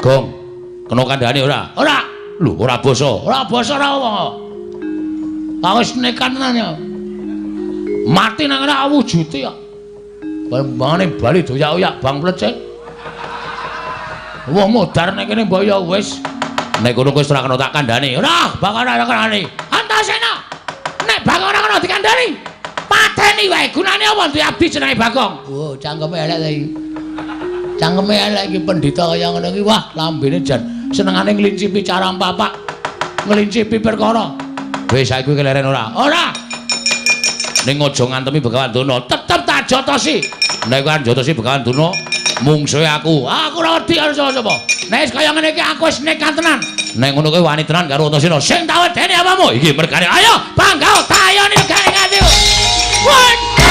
Gong. Kena kandhane ora? Ora. Lho, ora basa. Ora basa ora apa. Ah wis nekat tenan ya. Mati nang ora wujude kok. Bambangane bali doyak-oyak bang plecet. Wong modar nek kene mbok ya wis. Nek kono wis ora kena tak kandhani. Ora, bakal ora kandhani. Antasena. Nek Bagong ora kena dikandhani, pateni wae. Gunane apa duwe abdi jenenge Bagong? Wo, cangkeme elek ta iki. Cangkeme elek iki pendhita kaya ngono iki. Wah, lambene jan senengane nglincipi cara papak. Nglincipi perkara. Wis saiki kowe keleren ora? Ora. Ning aja ngantemi Begawan Durna, tetep tak jotosi. Nek kowe jotosi Begawan Durna, mungsuhe aku. Aku ora wedi karo sapa-sapa. Nek wis kaya ngene iki aku wis nekat tenan. Nek ngono kowe wani tenan karo Antasena. Sing tak wedeni apamu? Iki mergane. Ayo, banggao tayoni regane ngati. Wah!